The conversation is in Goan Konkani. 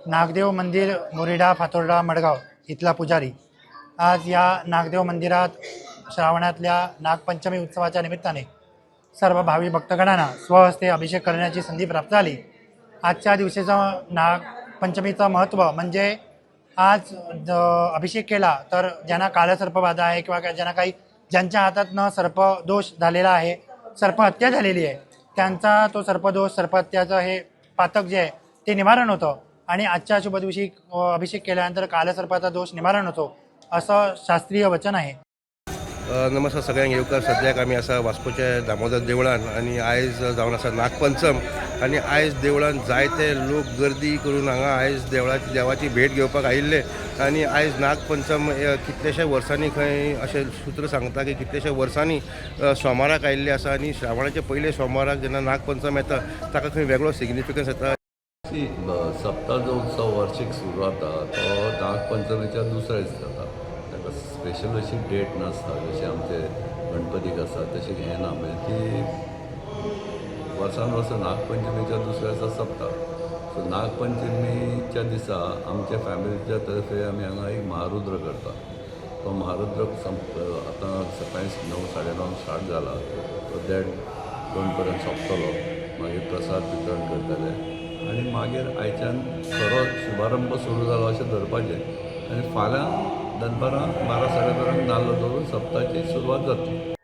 नागदेव मंदिर, मुरिडा, फातोर्डा, मडगाव इथला पुजारी. आज या नागदेव मंदिरात श्रावणातल्या नागपंचमी उत्सवाच्या निमित्ताने सर्व भावी भक्तगणांना स्वहस्ते अभिषेक करण्याची संधी प्राप्त झाली. आजच्या दिवशीचं नागपंचमीचं महत्त्व म्हणजे आज अभिषेक केला तर ज्यांना कालसर्पबाधा आहे किंवा ज्यांना काही, ज्यांच्या हातातनं सर्पदोष झालेला आहे, सर्पहत्या झालेली आहे, त्यांचा तो सर्पदोष, सर्पहत्याचं हे पातक जे आहे ते निवारण होतं आणि आजच्या शुभ दिवशी अभिषेक केल्यानंतर कालसर्पाचा दोष निवारण होतो, असं शास्त्रीय वचन आहे. नमस्कार सगळ्यांक येवकार. सद्याक आमी आसा वास्कोच्या दामोदर देवळान आनी आयज जावन आसा नागपंचम आनी आयज देवळान जायते लोक गर्दी करून हांगा आयज देवळाची, देवाची भेट घेवपाक आयिल्ले. आनी आयज नागपंचम कितल्याश्या वर्सांनी, खंय अशें सूत्र सांगता की कितल्याश्या वर्सांनी सोमाराक आयिल्ले आसा आनी श्रावणाच्या पयले सोमाराक जेन्ना नागपंचम येता, ताका खंय वेगळो सिग्निफिकन्स येता. सी, सप्ता जो उत्सव वार्षिक सुरू जाता तो नागपंचमीच्या दुसऱ्या दिसा जाता. ताका स्पेशल अशी डेट नासता, जशें आमचे गणपतीक आसा तशें हें ना. म्हणजे ती वर्सान वर्स नागपंचमीच्या दुसऱ्या दिसा सप्ता. सो नागपंचमीच्या दिसा आमच्या फॅमिलीच्या तर्फे आमी हांगा एक महारुद्र करता. तो महारुद्र संप आतां सकाळी 9, 9:30 स्टार्ट जाला. तो 1:30, 2 पर्यंत सोंपतलो. मागीर प्रसाद वितरण करतले आनी मागीर आयच्यान खरो शुभारंभ सुरू जालो अशें धरपाचें आनी फाल्यां दनपारां 12, 12:30 नाल्ल दवरून सप्ताची सुरवात जातली.